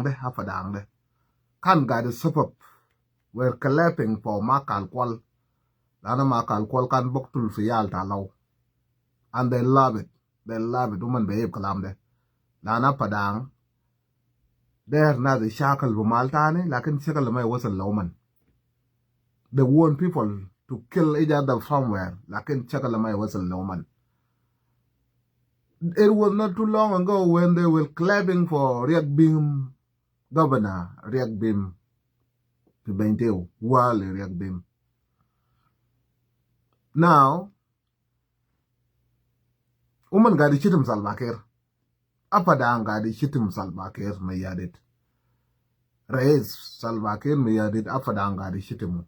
ده أفدان ده كان قاعد السبب were clapping for Makal Kwal. لأن ماكال كوال كان بقتل في يال تالو and they love it, they love it. ومن بيجيب كلام ده لأن أفدان ده ناس شاكل بمال تاني، لكن شكل ما يوصل لومن. They want people to kill each other somewhere، لكن شكل ما يوصل لومن. It was not too long ago when they were clapping for Riek Bim governor, Riek Bim في Bentiu, Wali Riek Bim. Now ومن قاعد يشتم سالفاكير، أبدا قاعد يشتم سالفاكير ميادت، رئيس سالفاكير ميادت، أبدا قاعد يشتمه.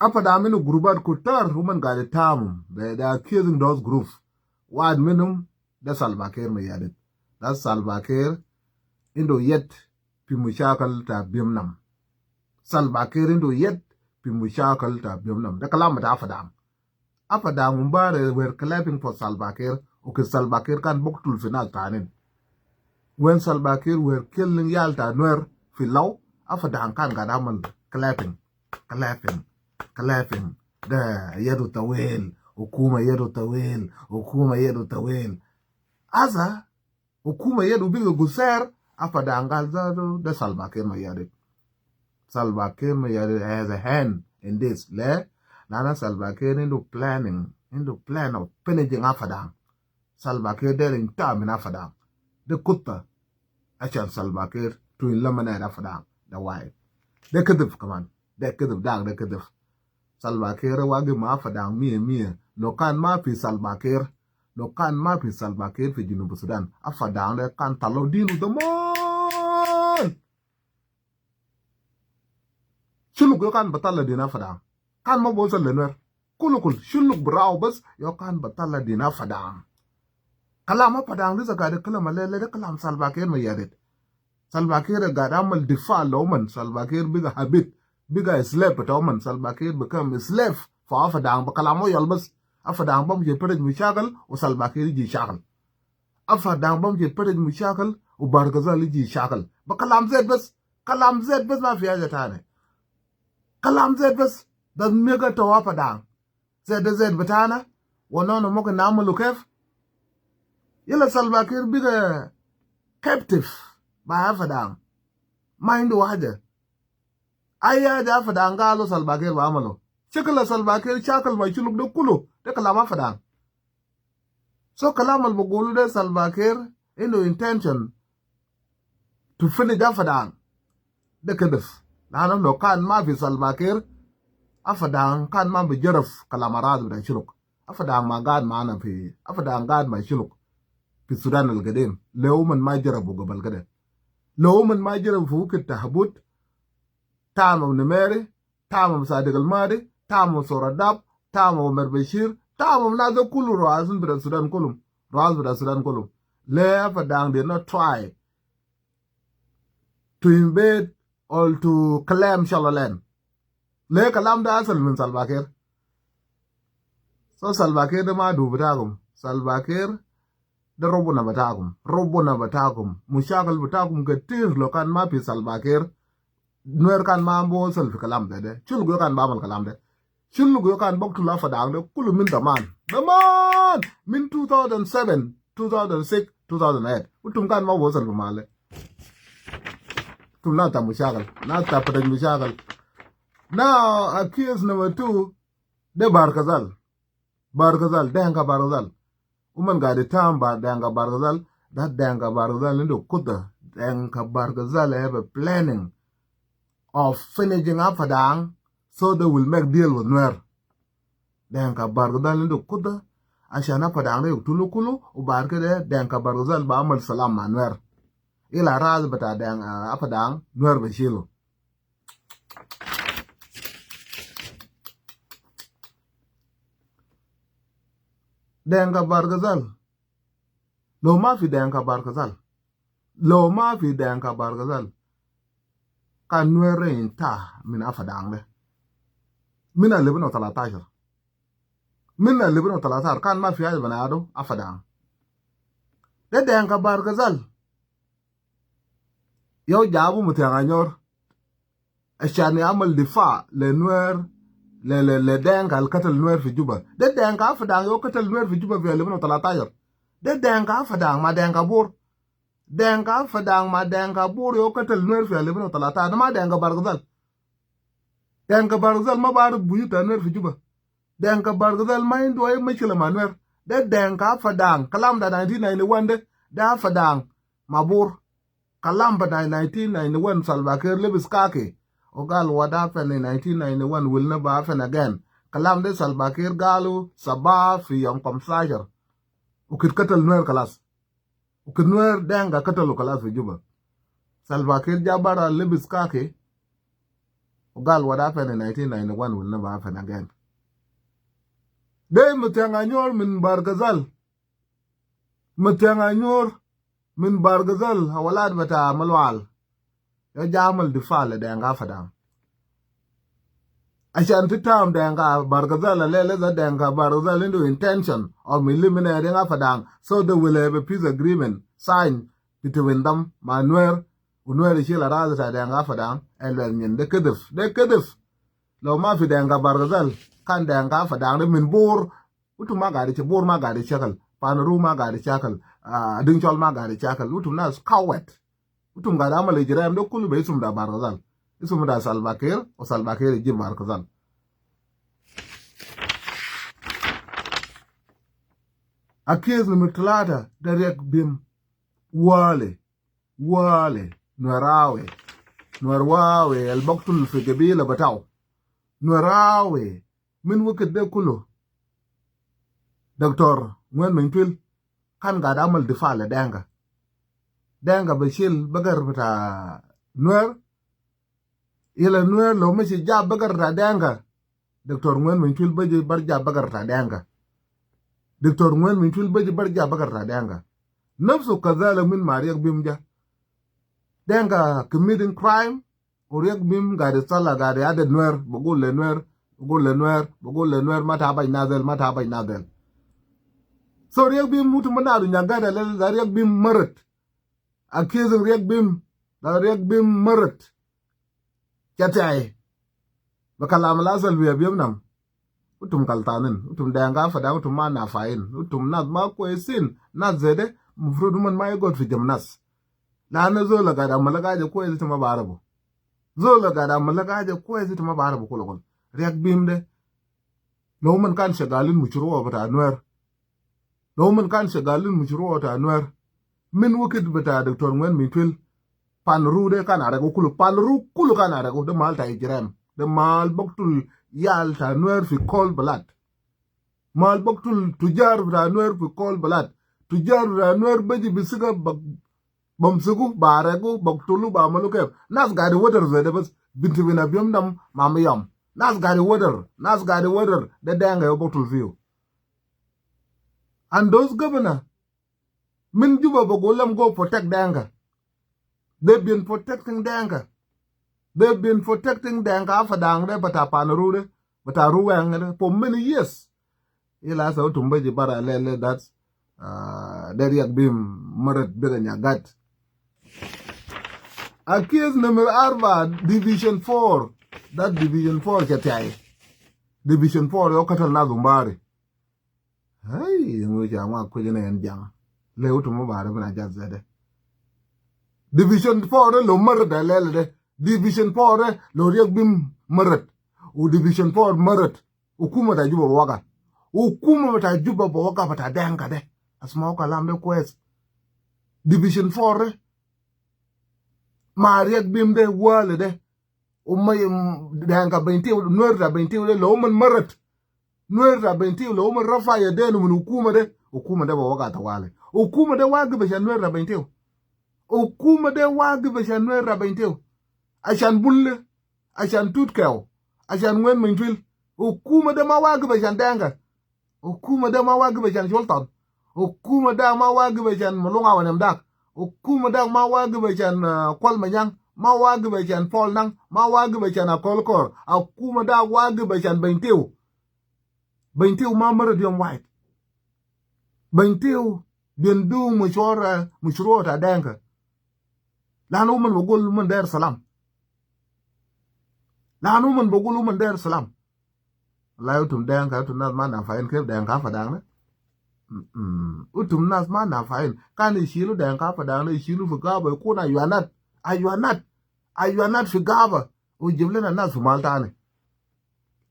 أبدا منه جروبات كتار ومن قاعد يتامم، they are accusing those groups. واحد منهم ده سالفاكير ميادت، ده سالفاكير عنده يد في مشاكل تا بيمنم، سالفاكير عنده يد في مشاكل تا بيمنم. ده كلام بتاع أفدام. أفدام مبارك were clapping for Salva Kiir. Okay، سالفاكير كان بقتل في ناس تانين. When Salva Kiir were killing يالتا نوير في لو، أفدام كان قاعد عمل clapping clapping clapping. ده يده طويل، حكومة يده طويل، حكومة يده طويل. هسع حكومة يده بقى قصير، أفدام قال ذاته ده سالفاكير ميادت. سالفاكير ميادت has a hand in this. ليه؟ لأن سالفاكير عنده planning، عنده plan of finishing أفدام. سالفاكير داير ينتهي من أفدام. ده خطة عشان سالفاكير to eliminate أفدام. ده واحد، ده كذب كمان، ده كذب، ده كذب. سالفاكير واقف مع أفدام مية مية. لو كان ما في سالفاكير، لو كان ما في سالفاكير في جنوب السودان، أفدام ده كان طلعوا دينه زمان. شلوك كان بطلع دين أفدام، كان ما بوصل لنوير كله كل شلوك براو بس يو كان بطلع دين أفدام. كلام أفدام لسه قاعد يتكلم الليلة، ده كلام سالفاكير ميادت. سالفاكير قاعد عمل دفاع لومن. سالفاكير بقى habit، بقى slave بتاعهم. سالفاكير become slave فأفدام بكلامه يلبس. أفدام بمشي فرج مشاكل وسالفاكير يجي يشاكل، أفدام بمشي فرج مشاكل وبارغزال يجي يشاكل بكلام زيت بس، كلام زيت بس، ما في حاجة تاني، كلام زيت بس. ده ميجا تو أفدام زيت زيت بتاعنا ونحن ممكن نعمله كيف؟ يلا سالفاكير بقى captive مع أفدام، ما عنده واحدة. أي حاجة أفدام قالوا سالفاكير بعمله. شكل سالفاكير شاكل ما يشلوك ده كله ده كلام أفدام. So كلام اللي بقوله ده سالفاكير عنده intention to finish أفدام، ده كذب. لأنه لو كان ما في سالفاكير، أفدام كان ما بجرف كلام أراضي بتاع شلوك. أفدام ما قاعد معنا في أفدام قاعد مع شلوك في السودان القديم. لو من ما جربوا قبل كده، لو من ما جربوا في وقت تهبط تامم نميري، تامم صادق المهدي، تامم سورداب، تامم عمر بشير، تامم ناس كله رؤساء بتاع السودان كلهم، رؤساء بتاع السودان كلهم. ليه أفدام did not try to invade or to claim Sholo land؟ ليه كلام ده أصل من سالفاكير؟ So سالفاكير ده ما عدو بتاعكم، سالفاكير ده ربنا بتاعكم، ربنا بتاعكم. مشاكل بتاعكم كتير، لو كان ما في سالفاكير، نوير كان ما بوصل في كلام ده. ده شلو كان بعمل كلام ده، شلو كان بقتل أفدام ده كله من زمان زمان، من 2007، 2006، 2008. وانتم كان ما بوصل في مالي. انتم ناس مشاكل، ناس تفتح مشاكل. Now accused number 2 ده باركزال، باركزال، دينكا باركزال. ومن قاعد يتهم دينكا باركزال ده، دينكا باركزال عنده خطة. دينكا باركزال have a planning of finishing Afadang so they will make deal with Nuer. دينكا باركزال عنده خطة عشان أفدان ده يقتلوا كله، وبعد كده دينكا باركزال بعمل سلام مع نوير، إلى راس بتاع دين أفدان نوير بشيله. دينكا باركزال، لو ما في دينكا باركزال، لو ما في دينكا باركزال، كان نوير انتهى من أفدان ده من 2013، من 2013 كان ما في حاجة بنادو أفدان ده. دينكا باركزال يو جابو متيانغانيور عشان يعمل دفاع لنوير لدينكا القتل نوير في جوبا. ده دينكا افدان يو قتل نوير في جوبا في 2013. ده دينكا افدان ما دينكا بور. دينكا افدان ما دينكا بور يو قتل نوير في 2013. ما دينكا بارغزال. دينكا بارغزال ما بعرف بيوت نوير في جوبا. دينكا بارغزال ما عنده اي مشكلة مع نوير. ده دينكا افدان كلام ده 1991 ده افدان ما بور. كلام بتاع 1991 سالفاكير لبس كاكي وقال what happened in 1991 will never happen again. كلام ده سالفاكير قالوا سبعة في يوم 15 وكت قتل نوير خلاص. وكت نوير دينكا قتلوا خلاص في جوبا. سالفاكير جابر لبس كاكي وقال what happened in 1991 will never happen again. ده متيانغانيور من بارغزال. متيانغانيور من بارغزال أولاد بتاع ملوال يا جامل دفاع لدينكا فدام. عشان تتام دينكا بارغزال الليلة دينكا بارغزال عنده intention of eliminating فدام, so they will have a peace agreement signed between them مع نوير, ونوير يشيل أراضي بتاع دينكا فدام. اللي ده كذب, ده كذب. لو ما في دينكا بارغزال كان دينكا فدام ده من بور وتو ما قاعد بور ما قاعد يشغل بانرو ما قاعد يشغل دينشول ما قاعد يشغل. وتم ناس coward, وتم قاعد عمل إجرام ده كله باسم ده بارغزال, اسم ده سالفاكير, وسالفاكير يجيب بارغزال. Accused number 3 ده ريك بيم والي والي نوراوي نورواوي البقتل في قبيلة بتاعه نوراوي من وقت ده كله. دكتور وين من فيل كان قاعد عمل دفاع لدانجا. دانجا بشيل بقر بتاع نوير إلى نوير لو مشي جاب بقر بتاع دانجا. دكتور وين من فيل بجي برجع بقر بتاع دانجا. دكتور وين من فيل بجي برجع بقر بتاع دانجا. نفسه كذلك من ماريك بيمجا دانجا committing crime وريك بيم قاعد يصلى قاعد يعدد نوير بقول لنوير بقول لنوير بقول لنوير ما تعبي نازل ما تعبي نازل. So ريك بيم موت منادو نياغادا لا ريك بيم مرت. Accusing ريك بيم لا ريك بيم مرت. كتاي بكلام الأصل بيا بيمنام. وتم قلطانين وتم ديانغا فدا وتم ما نافعين وتم ناس ما كويسين ناس زي مفروض من ما يقعد في جم ناس. لأن زولا قاعد أعمل قاعد كويس ما بعرفه. زولا قاعد أعمل قاعد كويس ما بعرفه كله كله. ريك بيم ده لو من كان شغالين مشروع بتاع نوير, لو من كان شغالين مشروع بتاع نوير من وقت بتاع دكتور وين ميتويل بانرو ده كان عرقو كله بانرو كله كان عرقو ده مال تاع إجرام ده مال بقتل يال تاع نوير في كل بلد, مال بقتل تجار بتاع نوير في كل بلد. تجار بتاع نوير بيجي بيسقى بمسكو بعرقو بقتلو بعملو كيف ناس قاعد ودر زي ده بس بنت بينا بيوم دم مامي يوم ناس قاعد ودر ناس قاعد ودر ده دانغ يبقتل فيه. And those governor من جوبا بقول لهم go protect دانغا. They've been protecting دانغا. They've been protecting دانغا فدانغ ده بتا بانرو ده بتا روانغ ده for many years. إلا سو تمبجي برا لele that's دريك بيم مرت بيغا نياغات. Accused number 4 division 4 that division 4 كتاي division 4 يو قتل ناس مباري. هاي نقول ما كوجنا ينجام ليه تمو باري بنا جازده division 4 لو مرت لele ده division 4 لو ريك بيم مرت و division 4 مرت حكومة تجوبا بوقع حكومة تجوبا بوقع بتاع دانكا ده اسمعوا كلام ده كويس. division 4 ما ريك بيم ده والي ده وما دانكا بنتي نور بنتي لو من مرت نور بنتي لو من رفع يدينه من حكومة ده حكومة ده بوقع توالي حكومة ده واقف عشان نور بنتي حكومة ده واقف عشان نور بنتي عشان بول عشان توتكاو عشان وين من فيل حكومة ده ما واقف عشان دانكا حكومة ده ما واقف عشان شلطان حكومة ده ما واقف عشان ملونga ونمداك حكومة ده ما واقف عشان كل مجان ما واقف عشان فول نان ما واقف عشان أكل كور حكومة ده واقف عشان بنتيو بنتيو ما مرد يوم واحد بنتيو بيندو مشروع تاع دانكا. لانه من بقول من داير سلام، لانه من بقول من داير سلام. لا يتم دين كاتو ناس ما نافعين كيف دين كافة دان أنتم ناس ما نافعين. كان يشيلوا دين كافة دان يشيلوا في غابة يكون أيوانات أيوانات أيوانات في غابة ويجيب لنا الناس في مال تاني.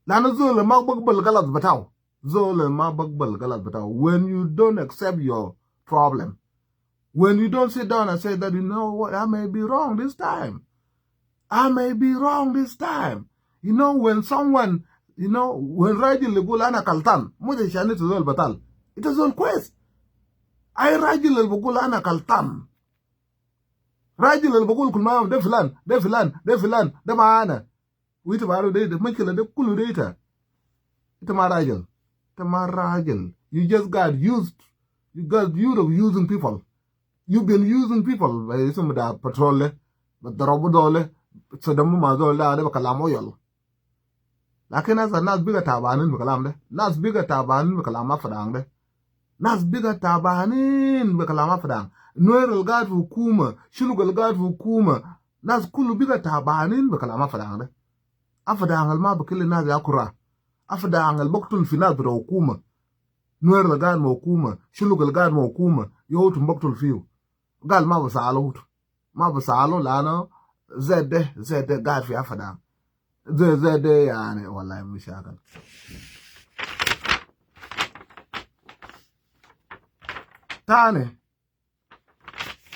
لأنه زول ما بقبل غلط بتاعه، زول ما بقبل غلط بتاعه. When you don't accept your problem, when you don't sit down and say that, you know what, I may be wrong this time, I may be wrong this time. You know, when someone, you know, when راجل يقول أنا غلطان، مش عشان أنت زول بطال، أنت زول كويس. أي راجل اللي بيقول أنا غلطان، راجل اللي بيقول كل ما يوم ده فلان ده فلان ده فلان ده معانا، وانت بعرف ده مشكلة ده كله ده انت ما راجل، انت ما راجل. You just got used, you got used of using people. You've been using people. اسمه ده بترول بتضربوا دولة تصدموا مع زول ده بكلامه يلا. لكن هسه الناس بقى تعبانين بكلام ده، ناس بقى تعبانين بكلام أفدان ده، ناس بقى تعبانين بكلام أفدان. نوير القاعد في حكومة، شنو القاعد في حكومة، ناس كله بقى تعبانين بكلام أفدان ده. أفدان ما بكل الناس ياكرا، أفدان اللي بقتل في ناس بالحكومة. نوير القاعد مع حكومة، شنو القاعد مع حكومة، يوتم بقتل فيه. قال ما بسأله، ما بسأله لأنه زاد ده زاد ده قاعد في أفدان زي زي ده يعني والله مشاكل. تاني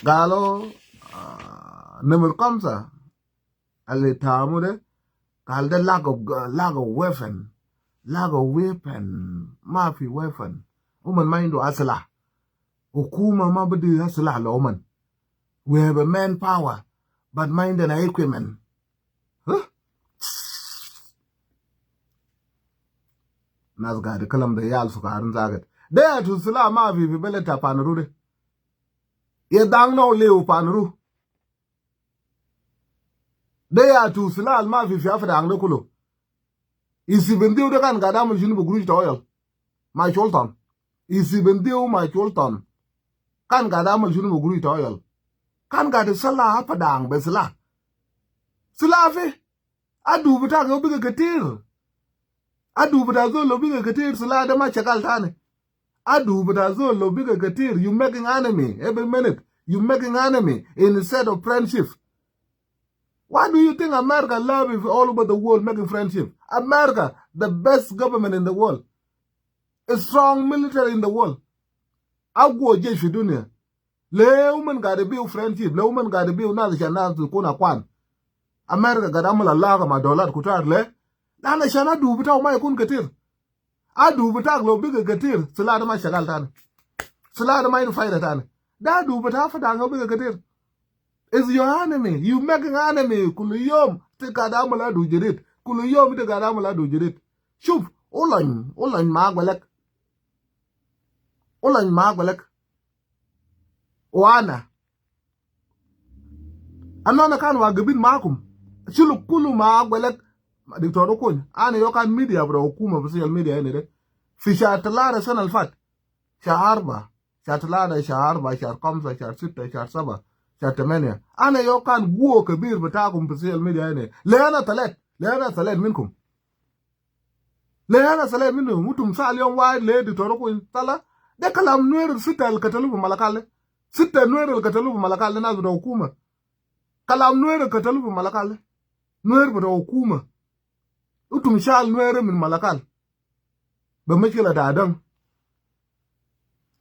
قالوا نمر 5 اللي تامو ده قال ده lack of weapon، lack of weapon، ما في weapon، ومن ما عنده أسلحة، حكومة ما بدي أسلحة لهم. We have a manpower but ما عندنا equipment. Huh? ناس قاعد يتكلم ده يال سكارن زاغت ده تو سلا ما في في بلد تا بانرو ده يدang نو ليو بانرو ده يا تو سلا ما في في افدا ده كله يسيبنديو ده كان قاعد عمل شنو بقروش تويل ما شولتان يسيبنديو ما شولتان كان قاعد عمل شنو بقروش تويل كان قاعد سلا افدا بس لا سلا في ادو بتاعك بيجي كتير adu bita zol lo biga katir sila da ma chakal tane. Adu bita zol lo biga katir. You making enemy every minute. You making enemy instead of friendship. Why do you think America love if all over the world making friendship? America, the best government in the world, a strong military in the world. Agwo jeshi fi dunia. Le woman got to build friendship. Le woman got to build nazi nazi kuna kwan. America got amala laga ma dollar kutar le. لأن عشان أدو بتاعه ما يكون كتير، أدو بتاعك لو بقى كتير سلاح ما شغال تاني، سلاح ما عنده فايدة تاني. ده أدو بتاع فتاك لو بقى كتير is your enemy. You making enemy كل يوم تقعد أعمل أدو جديد، كل يوم تقعد أعمل أدو جديد. شوف أولن أولن ما أقولك، أولن ما أقولك. وأنا أنا كان واقفين معكم شنو كل ما أقولك دكتور أكون أنا يو كان ميديا برا حكومة في السوشيال ميديا هنا ده في شهر 3 سنة الفات، شهر 4، شهر 3، شهر 4، شهر 5، شهر 6، شهر 7، شهر 8، أنا يو كان قوة كبير بتاعكم في السوشيال ميديا هنا. ليه أنا طلعت؟ ليه أنا طلعت منكم؟ ليه أنا طلعت منكم؟ أنتم سأل يوم واحد ليه دكتور أكون طلع؟ ده كلام نوير 6 اللي قتلوه بملكالة، 6 نوير اللي قتلوه بملكالة ناس بتاع حكومة. كلام نوير اللي قتلوه بملكالة، نوير بتاع حكومة. أنتم شال نوير من ملكال بمشكلة آدم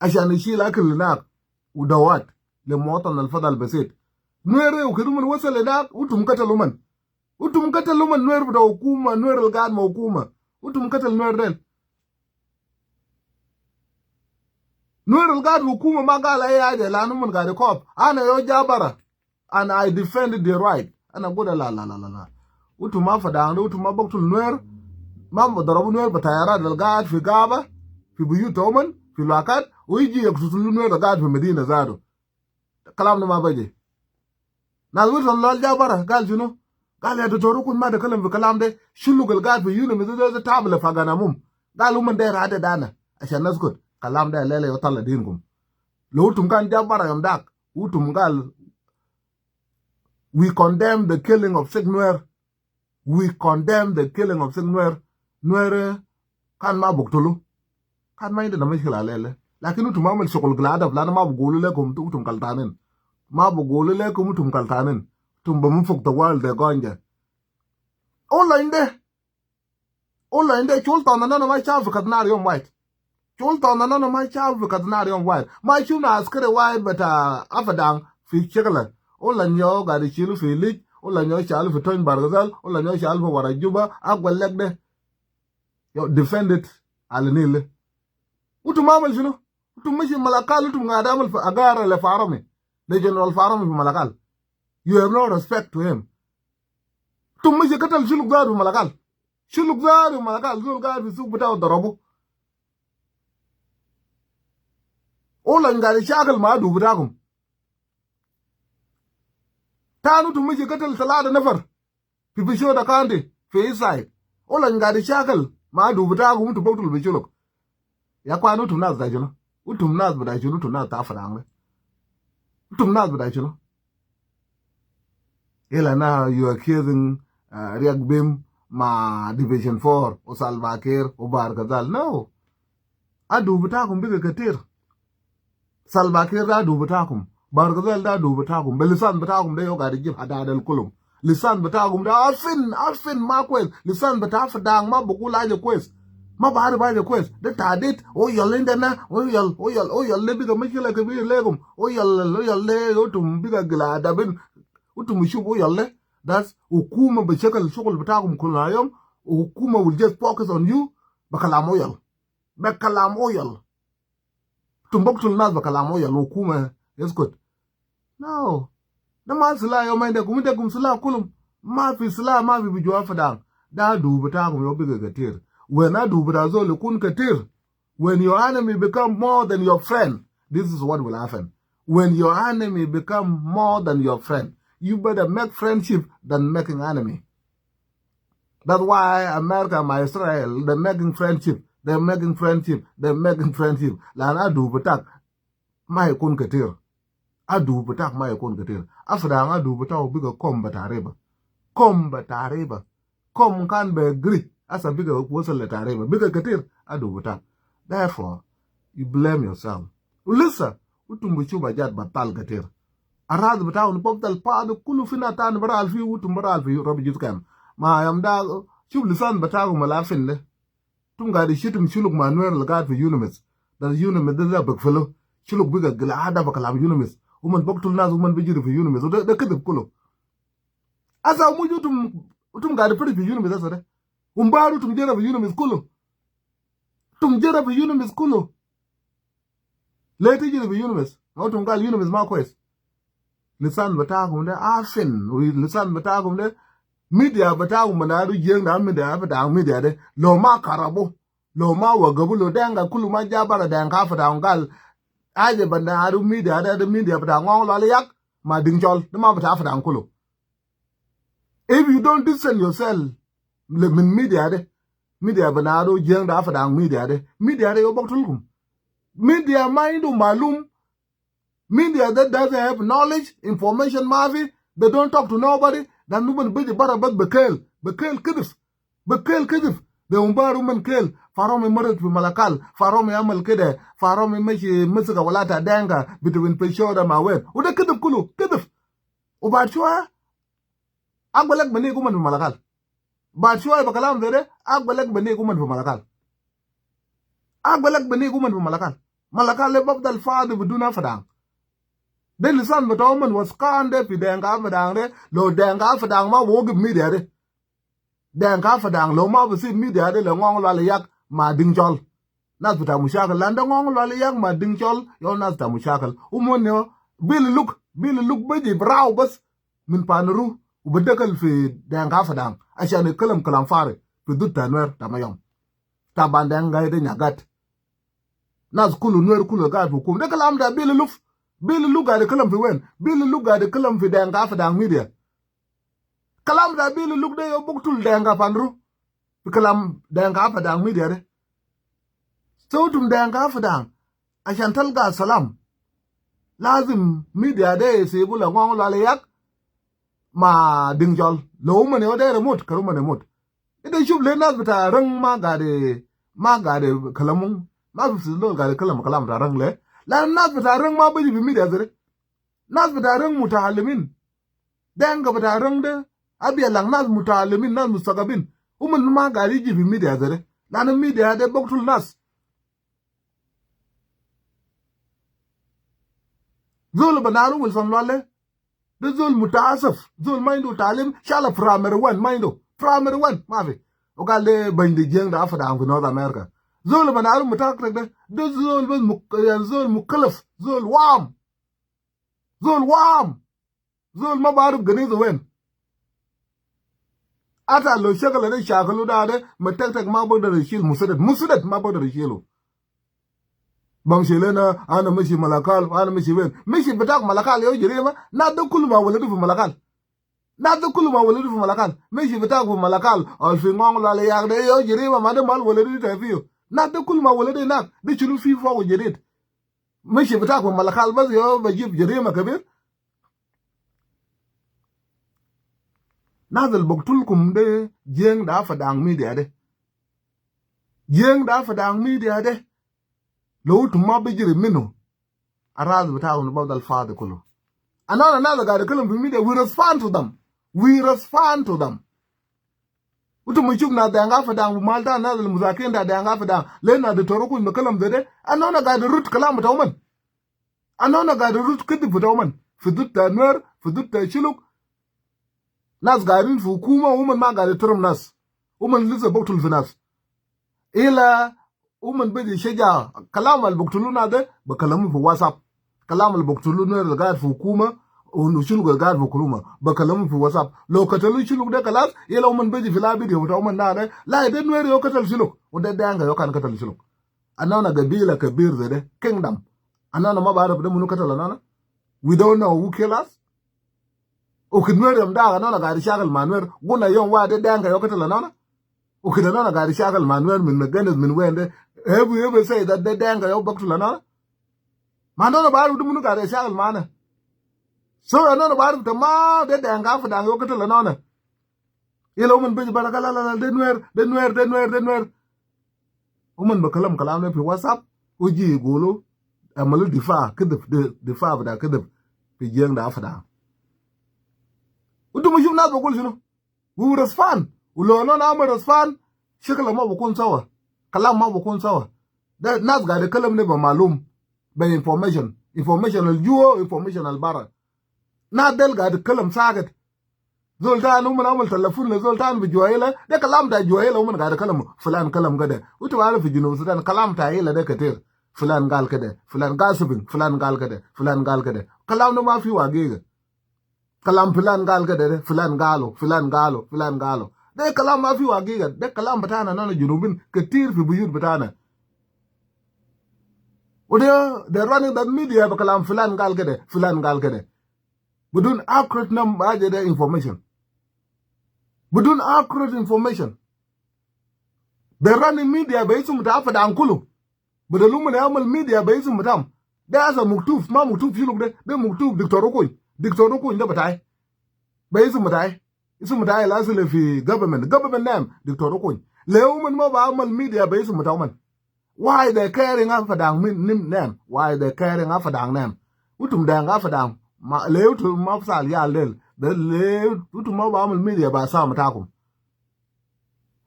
عشان يشيل أكل هناك ودوات للمواطن الفضل البسيط. نوير وكده من وصل هناك أنتم قتلوا من؟ أنتم قتلوا من نوير بتاع حكومة، نوير القاعد مع حكومة. أنتم قتل نوير ديل. نوير القاعد حكومة ما قال أي حاجة لأنه من قاعد يكوب. أنا يو جابرة and I defended the right. أنا أقول لا لا لا لا لا. أنتم ما فدانوا، أنتم ما بقتلوا نوير، ما ضربوا نوير بطيارات القاعد في غابة في بيوتهم في الواقات ويجي يقتلوا نوير القاعد في المدينة زادوا. كلامنا ما بيجي. ناس وصل الله جابرة قال شنو؟ قال يا دكتور كن ما تكلم في كلام ده، شنو القاعد في يونس ده تعمل فغنامهم. قالوا من داير عدد أنا عشان نسكت. كلام ده لا لا يطلع دينكم. لو أنتم كان جابرة يوم داك أنتم قال We condemn the killing of 6 Nuer. We condemn the killing of 6 Nuer. نوير كان ما بقتلوا، كان ما عندنا مشكلة عليه، لكن انتم ما عمل شغل قلة أدب، لأن ما بقولوا لكم انتم غلطانين، ما بقولوا لكم انتم غلطانين، انتم بمنفق طوال ده غانجا. الله عنده، الله عنده شول طانا ما شاف كتنار يوم واحد. شول طانا ما شاف كتنار يوم واحد. ما شفنا عسكري واحد بتاع أفدان في شغلة. ولا نيو قاعد يشيلوا في ليج، ولا نيو شالوا في تون بارغزال، ولا نيو شالوا في ورا جوبا، أقول لك ده. يو defend it على نيل. وانتم عمل شنو؟ انتم مشي ملكال، انتم قاعد عمل في أجارة لفارمي، لجنرال فارمي في ملكال. You have no respect to him. انتم مشي قتل شلوك زاد في ملكال. شلوك زاد في ملكال، زول قاعد في السوق بتاعه ضربه. ولا قاعد يشاغل مع دو بتاعكم. تانو انتم مشي قتل 3 نفر في بشودة كاندي في إيسايد. ولا قاعد يشاغل مع دو بتاعكم، انتم بقتلوا بشلوك. يا كوانو انتم ناس دايجنو، انتم ناس بدايجنو، انتم ناس تعرفوا انتم ناس بدايجنو. إلا now you are accusing Riek Bim ma Division 4 و Salva Kiir و Bargazal. No. أدو بتاعكم بقى كتير. Salva Kiir ده أدو بتاعكم، بارغزال ده أدو بتاعكم، بلسان بتاعكم ده يقعد يجيب حداد الكلهم. لسان بتاعكم ده عفن عفن ما كويس، لسان بتاع فدان ما بقول حاجة كويس، ما بعرف حاجة كويس. ده تعديت أو يلا عندنا أو يلا أو يلا أو يلا بقى مشكلة كبيرة لكم، أو يلا أو يلا أنتم بقى قلادبين، أنتم شوفوا يلا. That's حكومة بشكل الشغل بتاعكم كل يوم. حكومة will just focus on you بكلام أويل، بكلام أويل. أنتم بقتلوا الناس بكلام أويل، حكومة يسكت. No. ده ما سلاح يوم عندكم، عندكم سلاح كلهم. ما في سلاح، ما في بجوا فدان. ده دو بتاعكم يوم بقى كتير. When أدو بتاع زول يكون كتير. When your enemy become more than your friend, this is what will happen. When your enemy become more than your friend, you better make friendship than making enemy. That's why America and Israel, they're making friendship, they're making friendship, they're making friendship. لأن أدو بتاعك ما يكون كتير. أدو بتاعك ما يكون كتير. أفرع أدو بتاعه بيجا كم بتعريبة. كم بتعريبة. كم كان بيجري. أسا بيجا وصل لتعريبة. بيجا كتير أدو بتاعك. Therefore, you blame yourself. ولسه وانتم بتشوفوا حاجات بطال كتير. أراضي بتاعهم بفضل فاضي كله فينا تاني برا فيه وانتم برا فيه ربي جزء كام. ما يوم دا شوف لسان بتاعهم ملافين له. تم قاعد يشتم شلوك مع نوير اللي قاعد في يونمس. ده يونمس ده ده بقفله. شلوك بيجا قلعة بكلام يونمس. ومن بقتل الناس ومن بيجري في يونمس. وده ده كذب كله. أسا موجود تم قاعد يفرق في يونمس أسا ده. ومبارو تم جرى في يونمس كله. تم جرى في يونمس كله. ليه تجري في يونمس؟ هو تم قال يونمس ما كويس. لسان بتاعكم ده عفن، ولسان بتاعكم ده ميديا بتاعكم منادو جين ده ميديا بتاع ميديا ده لو ما كربو لو ما وقبو لو دينغا كل ما جابر دينغا فتاهم قال حاجة بنادو ميديا ده ميديا بتاع ngong لالي ياك ما دينجول ده ما بتاع فتاهم كله. If you don't distance yourself من ميديا ده ميديا بنادو جين ده فتاهم ميديا ده ميديا ده يبقتلكم. ميديا ما عنده معلوم. Media that doesn't have knowledge, information, mafi, they don't talk to nobody. Then نوبن بيجي برا بس بكيل، بكيل كذب، بكيل كذب. ده أمبارو من كيل، فارومي مرت في ملكال، فارومي عمل كده، فارومي مشي مسك ولا تدانغا between بيشورة ما وين. وده كذب كله، كذب. وبعد شوية أقول لك بني كمان في ملكال. بعد شوية بكلام زي ده، أقول لك بني كمان في ملكال. أقول لك بني كمان في ملكال. ملكال اللي بفضل فاضي بدون فدان. ده لسان بتاعهم من وسكان ده في دينكا فدان ده لو دينكا فدان ما وقف ميديا ده دينكا فدان لو ما بسيب ميديا ده لو ngong لالي ياك ما دينجول ناس بتاع مشاكل لان ده ngong لالي ياك ما دينجول يو ناس بتاع مشاكل ومن بيل لوك بيل لوك بيجي براو بس من بانرو وبدخل في دينكا فدان عشان يتكلم كلام فارغ في ضد تنوير تمام طبعا دينكا ده نجات ناس كله نوير كله قاعد في ده كلام ده بيل لوف بيل لو قاعد يتكلم في وين؟ بيل لو قاعد يتكلم في دينكا فدان ميديا. كلام ده بيل لو ده يبقتل دينكا فانرو. في كلام دينكا فدان ميديا ده. صوتهم دينكا فدان عشان تلقى سلام. لازم ميديا ده يسيبوا لهم لالياك مع دينجول لو من يو داير يموت كرو من يموت. إذا شوف ليه الناس بتاع رنگ ما قاعد كلامهم، ما في زول قاعد يكلم كلام بتاع رنگ. ليه؟ لأن الناس بتاع رنگ ما بيجي في ميديا زي ناس بتاع رنگ متعلمين. دينكا بتاع رنگ ده، ابيي لان ناس متعلمين، ناس مثقفين، هم ما قاعد يجي في ميديا زي، لأن الميديا ده بقتل الناس. زول بنالو ويلسون لوال ده زول متعسف، زول ما عنده تعليم، شال primary 1 ما عنده، primary 1 ما في، وقال لي بين جينق ده افدان في North America. زول بنالو متاكد ده زول بس يعني زول مكلف، زول وام، زول وام، زول ما بعرف جنيزه وين. أتا لو شغل ده شغلو ده متكتك ما بقدر يشيل مسدد، مسدد ما بقدر يشيله. بمشي لنا انا مشي ملكال، انا مشي وين؟ مشي بتاع ملكال يو جريمه. ناس ده كل ما ولدوا في ملكال، ناس ده كل ما ولدوا في ملكال، مشي بتاع في ملكال او في ngong لا يا ده يو جريمه. ما ده مال ولدوا فيه. ناس ده كل ما ولدوا هناك، ده شنو في فوق جديد؟ مشي بتاع في ملكال بس يو بجيب جريمه كبير. ناس البقتلكم ده جين ده فدان ميديا، ده جين ده فدان ميديا. ده لو انتم ما بيجري منه الراس بتاعهم بفضل فاضي كله. انا ناس قاعد اتكلم في الميديا، we respond to them، we respond to them. انتم بتشوف ناس دينكا فدان مالتا، ناس المساكين ده دينكا فدان لين ناس تروكو بكلم ده. انا قاعد ارد كلام بتاعهم، انا قاعد ارد كذب بتاعهم في ضد نوير، في ضد شلوك. ناس قاعدين في حكومة وهم ما قاعد يترم ناس، ومن لسه بقتل في ناس. إلى ومن بدي يشجع كلام اللي بقتلونا ده بكلمه في واتساب. كلام اللي بقتلونا اللي قاعد في حكومة ونشيلو قاعد في حكومة بكلمه في واتساب. لو قتلوا شلوك ده خلاص، يلا ومن بيجي في لا فيديو بتاع من ده لا ده نوير يو قتل شلوك وده دينكا يو كان قتل شلوك. انا قبيلة كبير زي ده kingdom، انا ما بعرف ده منو قتل. انا we don't know who kill us. وكد نوير يوم ده انا قاعد شاغل مع نوير، قلنا يوم واحد دينكا يو قتل انا. وكده انا قاعد شاغل مع نوير من مجنز من وين ده have you ever say that ده دينكا يو بقتل انا؟ ما انا بعرف ده منو قاعد شاغل معنا. so انا بعرف تمام ده دينكا فدان يو قتل انا. يلا من بيجي بلا لا لا ده نوير، ده نوير، ده نوير، ده نوير. ومن بكلم كلام في واتساب ويجي يقولوا عملوا دفاع كذب، دفاع بتاع كذب في جيان ده افدا. وانتم بشوف ناس بقول شنو؟ we respond. ولو انا نعمل respond شكله ما بكون سوا، كلام ما بكون سوا. ده ناس قاعد يتكلم بمعلوم، ب information، information الجوا، information البرا. ناس ديل قاعد يتكلم ساكت. زول تاني هم عمل تلفون لزول تاني بجوائله، ده كلام ده جوائله. هم قاعد يتكلم فلان كلام كده. وانتوا عارف في جنوب السودان كلام تاعيله ده كتير، فلان قال كده، فلان gossiping، فلان قال كده، فلان قال كده. كلام ده ما في حقيقة. كلام فلان قال كده، فلان قالوا، فلان قالوا، فلان قالوا، ده كلام ما في حقيقة. ده كلام بتاعنا نحن جنوبين كتير في بيوت بتاعنا. وده they running that media بكلام فلان قال كده، فلان قال كده، بدون accurate number حاجة ده information، بدون accurate information. they running media باسم بتاع فدان كله، بدلوا من يعمل ميديا باسم بتاعهم. ده هذا مكتوب ما مكتوب شنو ده؟ ده مكتوب دكتور روكوي، دكتور روكوي ده بتاعي، باسم بتاعي، اسم بتاعي لازم في government، government name دكتور روكوي. لو من ما بعمل ميديا باسم بتاعهم، why they carrying afadang min name؟ why they carrying afadang name؟ وتم دang afadang ما ليه تم ما فصل يا ليل ده؟ ليه وتم ما بعمل ميديا باسام بتاعكم؟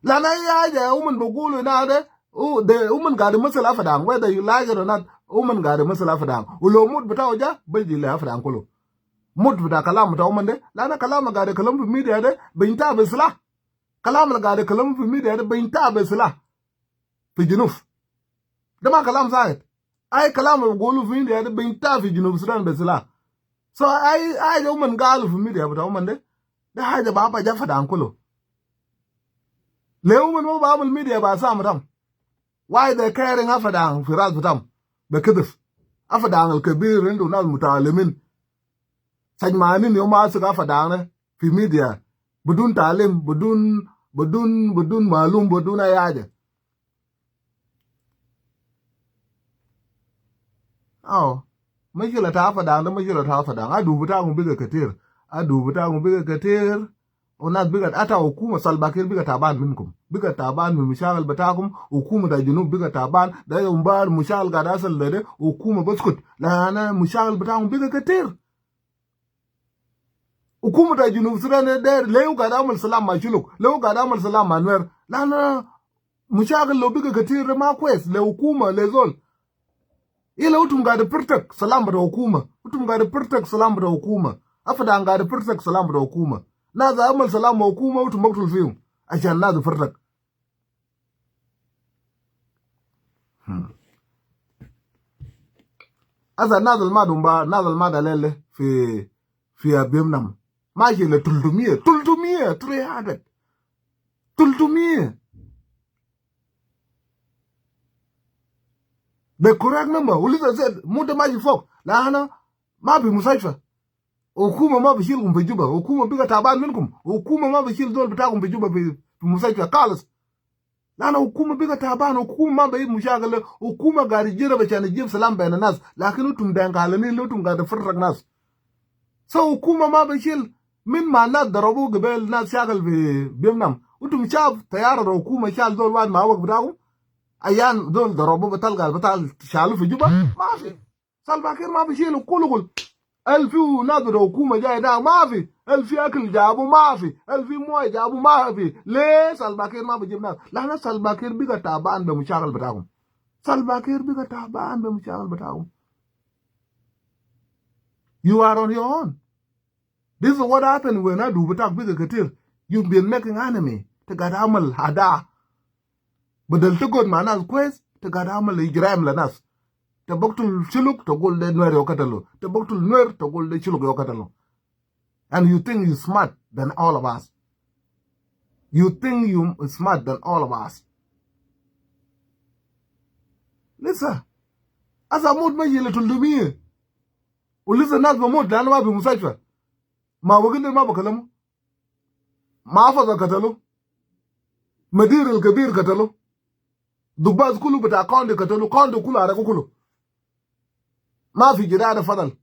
لأن أي حاجة هم بيقولوا هنا ده ده هم قاعد يمثل أفدان، whether you like it or not. هم قاعد يمثل أفدان، ولو موت بتاعه جا بيجي له أفدان كله موت بتاع كلام بتاع هم ده. لأن كلام قاعد يكلم في الميديا ده بينتهي بسلاح. كلام اللي قاعد يكلم في الميديا ده بينتهي بسلاح في جنوب. ده ما كلام ساكت. اي كلام بيقولوا في الميديا ده بينتهي في جنوب السودان بسلاح. so اي حاجة هم قالوا في الميديا بتاع هم ده حاجة بابا جا فدان كله. ليه هم ما بعمل ميديا بأسام بتاعهم؟ why they carrying أفدان في راس بتاعهم بكذب؟ أفدان الكبير عنده ناس متعلمين سجمانين يوم أسق أفدان في ميديا بدون تعليم، بدون معلوم، بدون أي حاجة. أو مشكلة أفدان ده، مشكلة أفدان أدو بتاعهم بقى كتير. عدو بتاعكم بقى كتير، وناس بقت أتى حكومة سلفاكير بقى تعبان منكم، بقى تعبان من المشاغل بتاعكم. حكومة الجنوب بقى تعبان ده يوم مشاغل قاعد أصل ده حكومة بسكت، لأن مشاغل بتاعهم بقى كتير. حكومة الجنوب السودان ده ليه قاعد أعمل سلام مع شلوك، ليه قاعد أعمل سلام مع نوير؟ لأن مشاغل لو بقى كتير ما كويس لحكومة لزول. إلا أنتم قاعد برتك سلام بتاع حكومة، أنتم قاعد برتك سلام بتاع حكومة، أفدا قاعد برتك سلام بتاع حكومة. ناس عمل سلام مع حكومة وأنتم بقتل فيهم عشان ناس فرتك. هذا نازل ما دمبا، نازل ما دليل في بيمنام ماشي ل 300 300 300 300 the correct number. ولسه زاد مدة ماشي فوق. لا أنا ما في مستشفى، حكومة ما بشيلكم في جوبا، حكومة بقى تعبان منكم، حكومة ما بشيل دول بتاعكم في جوبا في مستشفى خالص. لأن حكومة بقى تعبان، حكومة ما بقى مشاغلة، حكومة قاعد يجرب عشان يجيب سلام بين الناس، لكن انتم دانقالين انتم قاعد تفرق ناس. so حكومة ما بشيل من ما الناس ضربوه قبل ناس شاغل في بيمنام، انتم شاف طيارة حكومة شال دول واحد مع وقت بتاعهم ايان دول ضربوه بتلقى بتاع شالوه في جوبا ما في. سلفاكير ما بيشيلوا كله كل الفي ناس حكومة جاي ده ما في، الفي اكل جابوا ما في، الفي مويه جابوا ما في. ليه سلفاكير ما بيجيب ناس؟ لأن سلفاكير بقى تعبان بمشاغل بتاعهم، سلفاكير بقى تعبان بمشاغل بتاعهم. You are on your own. This is what happened when I do بتاعك بقى كتير. You've been making enemy. تقعد عمل هدا بدل تقعد مع ناس كويس، تقعد عمل إجرام لناس. تبقتل شلوك تقول ده نوير يقتلوا، تبقتل نوير تقول ده شلوك يقتلوا. And you think you smart than all of us. You think you smart than all of us. لسه أسا موت ما يجي لتلتمية ولسه الناس بموت لأنه ما في مستشفى. ما وقلنا ما بكلمه، ما فضل قتلوا، مدير الكبير قتلوا، دباز كله بتاع كوندي قتلوا، كوندي كله عرقوا كله، ما في جدار فضل.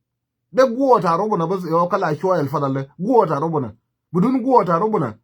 ده قوة ربنا بس يوكل شوية الفضل ده قوة ربنا، بدون قوة ربنا